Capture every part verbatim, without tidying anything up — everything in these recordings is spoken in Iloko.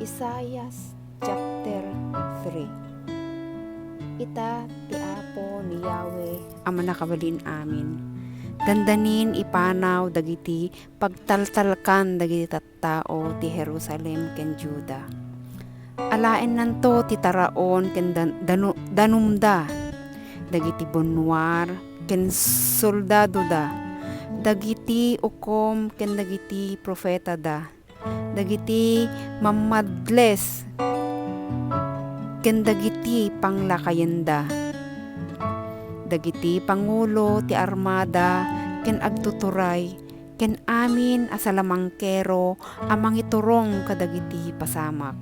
Isaias chapter three. Ita ti Apo ni Yahweh a Mannakabalin-amin. Dandanin ipanaw dagiti pagtaltalkan dagiti tattao ti Jerusalem ken Juda. Alaennanto ti taraon ken dan-, danu-, danumda, dagiti bunnuar ken soldadoda, dagiti ukom ken dagiti profetada, dagiti mammadles ken dagiti panglakayenda, dagiti pangulo ti armada ken agtuturay, ken amin a salamangkero a mangiturong kadagiti pasamak.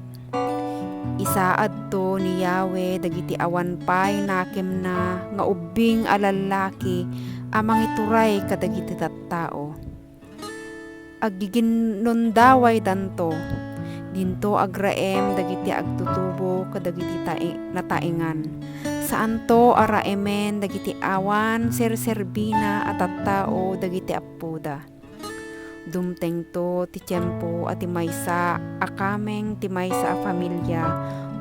Isaadto ni Yahweh dagiti awan pay nakemna nga ubbing a lallaki a mangituray kadagiti tattao. Aggiginnundawaydanto. Dinto agraem dagiti agtutubo kadagiti tai-, nataengan. Saanto a raemen dagiti awan serserbina a tattao dagiti appoda. Dumtengto ti tiempo a ti maysa a kameng ti maysa a familia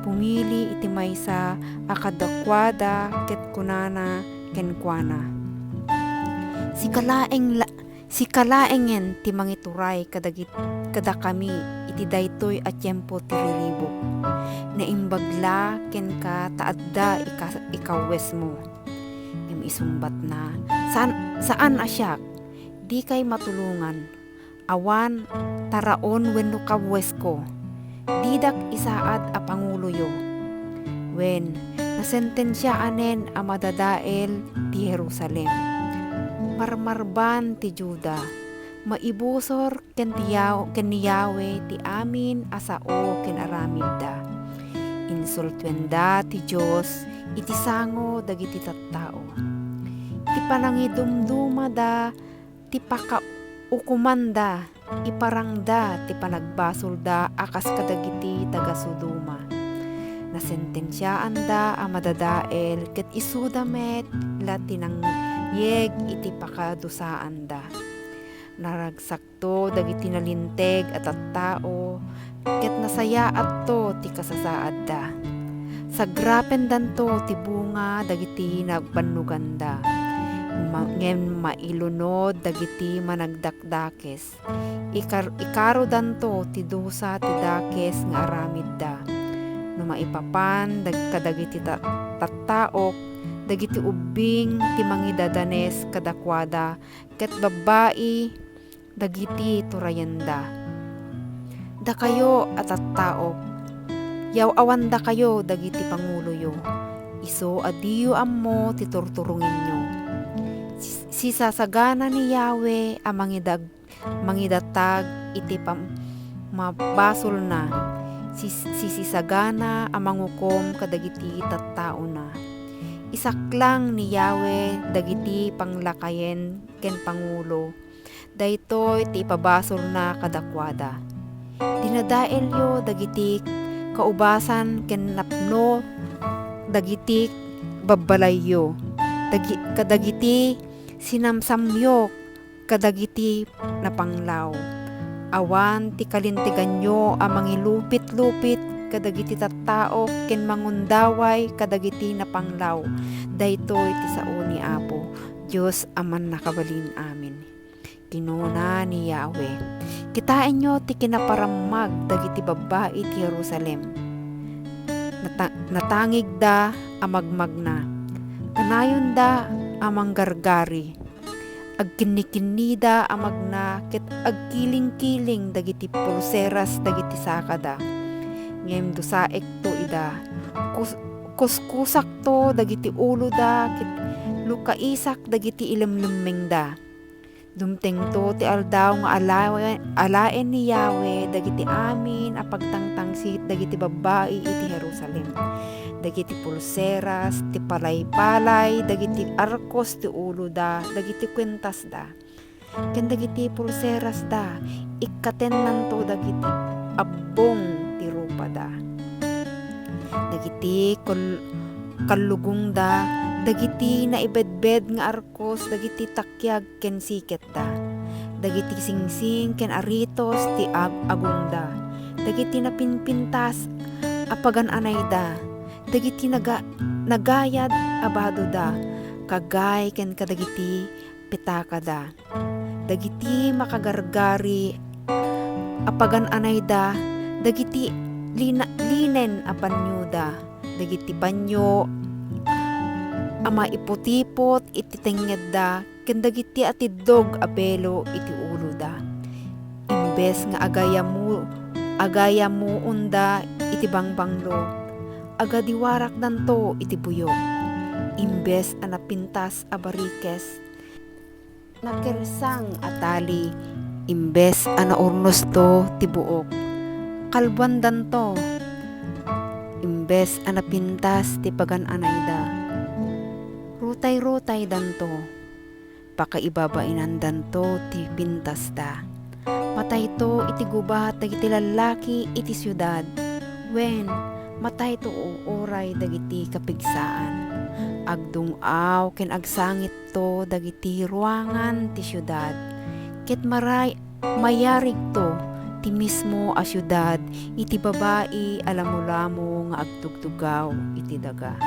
pumili iti maysa a kadakuada ket kunana kenkuana, "Sika laeng la-, sika laengen ti mangituray kadagit-, kadakami iti daytoy a tiempo ti riribuk. Naimbag la kenka ta adda ika-, ikawesmo." Ngem isungbatna, "Saan, saan a siak? Dikay matulongan. Awan taraon wenno kawwesko. Didak isaad a panguloyo. Wen, nasentensiaanen a madadael ti Jerusalem. Marmarban ti Juda. Maibusor ken ti Yah-, ken ni Yahweh ti amin a sao ken aramidda. Insultuenda ti Dios iti sango dagiti tattao. Ti panangidumdumada, ti pakaukomanda, iparangda ti panagbasolda a kas kadagiti taga-Sodoma. Nasentensiaanda a madadael ket isuda met la ti nangyeg iti pakadusaanda. Naragsak to dagiti nalinteg a tattao, ket nasayaatto ti kasasaadda. Sagrapendanto ti bunga dagiti nagbannoganda, ma-, ngem mailunod dagiti managdakdakes. Ikar-, ikarodanto ti dusa ti dakes nga aramidda. No maipapan dag-, kadagiti ta-, tattaok, dagiti ubbing ti mangidadanes kadakuada, ket babbai dagiti turayenda. Dakayo a tattaok, yaw-awandakayo dagiti panguloyo, isu a diyo ammo ti turturongenyo. Sis-, sisasagana ni Yahweh a mangidag-, mangidatag iti pam-, mabasolna, sis-, sisisagana a mangukom kadagiti tattaona. Isaklang ni Yahweh dagiti panglakayen ken pangulo. Daytoy ti ipabasolna kadakuada. Dinadaelyo dagiti kaubasan ken napno dagiti babbalayyo, dagi-, kadagiti sinamsamyo kadagiti napanglaw. Awan ti kalinteganyo a mangilupit-lupit kadagiti tattao ken mangundaway kadagiti napanglaw. Daytoy ti sao ni Apo, Dios a Mannakabalin-amin. Kinuna ni Yahweh, "Kitaenyo ti kinaparammag dagiti babbai ti Jerusalem. Nata-, natangigda a magmagna. Kanayonda a manggargari. Agkinnikinnida a magna ket agkilingkiling dagiti pulseras dagiti sakada. Ngem dusaekto ida. Kus-, kuskusakto dagiti uloda ket lukaisak dagiti ilemlemmengda." Dumtengto ti aldaw nga alawe-, alaen ni Yahweh dagiti amin a pagtangtangsit dagiti babbai iti Jerusalem. Dagiti pulseras, ti palaypalay, dagiti arkos ti uloda, dagiti kuentasda, ken dagiti pulserasda, ikkatennanto dagiti abbong ti rupada. Dagiti kal-, kallugongda, dagiti naibedbed nga arkos, dagiti takiag ken siketda, dagiti singsing ken aritos ti ag-, agongda, dagiti napinpintas a pagan-anayda, dagiti naga-, nagayad a badoda, kagay ken kadagiti pitakada, dagiti makagargari a pagan-anayda, dagiti lina-, linen a panyoda, dagiti panyo a maiputipot iti tengngedda, ken dagiti atiddog a belo iti uloda. Imbes nga agayamu-, agayamuonda iti bangbanglo, agadiwarakdanto iti buyog. Imbes a napintas a barikes, nakersang a tali, imbes a naurnosto ti buok, kalbuandanto. Imbes a napintas ti pagan-anayda, rutay-rutaydanto. Pakaibabainandanto ti pintasda. Matayto iti gubat dagiti lallaki iti siudad, wen, matayto uuray dagiti kapigsaan. Agdung-aw ken agsangitto dagiti ruangan ti siudad, ket maray-, mayarigto ti mismo a siudad iti babai a lamolamo nga agtugtugaw iti daga.